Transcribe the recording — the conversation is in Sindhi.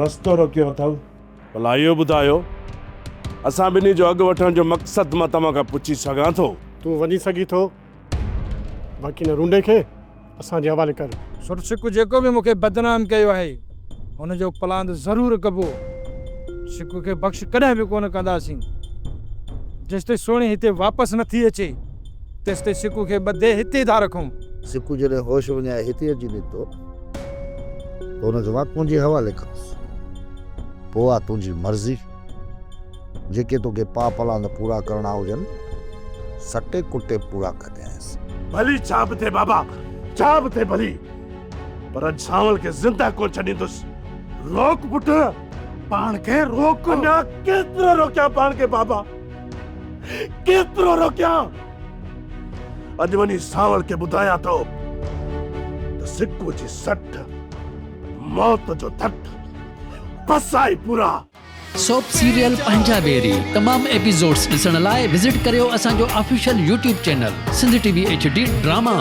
رستو روڪيو اٿئو. ڀلا اهو ٻڌايو، اسان ٻنهي جو اگهه وٺڻ جو مقصد مان توهان کان پڇي سگهان ٿو؟ تون وڃي سگهين ٿو، باقي ان رونڊي کي اسان جي حوالي ڪر. سر سڪ جيڪو به مون کي بدنام ڪيو آهي، ان جو پلاند ضرور ڪبو. سڪ کي بخش ڪڏهن به ڪونه ڪنداسين. جيستائين سهڻي هتي واپس نه ٿي اچي، تيستائين سڪ کي ٻڌي هتي ٿا رکون. سڪ جڏهن هوش وڃائي هتي اچي نڪتو ته ان کي مان تنهنجي حوالي ڪندس. پوء اها تنهنجي مرضي. جيڪي توکي پاء پلاند پورا ڪرڻا هجن، سٽي ڪٽي پورا ڪجانس. ڀلي ڇا به ٿئي بابا، ڇا به ٿئي ڀلي، پر اڄ سانول کي زنده ڪونه ڇڏيندس. روڪ پٽ، پاڻ کي روڪ. اڃا ڪيترو روڪيان پاڻ کي بابا، ڪيترو روڪيان. اڄ وڃي سانول کي ٻڌايان ٿو ته سڪو جي سٽ، موت جو ڌڪ، بس آهي پورا. سوپ سيريل پنهنجا ويري تمام ايپيسوڊس ڏسڻ لاء وزٽ ڪريو اسان جو official YouTube channel Sindh T V H D drama.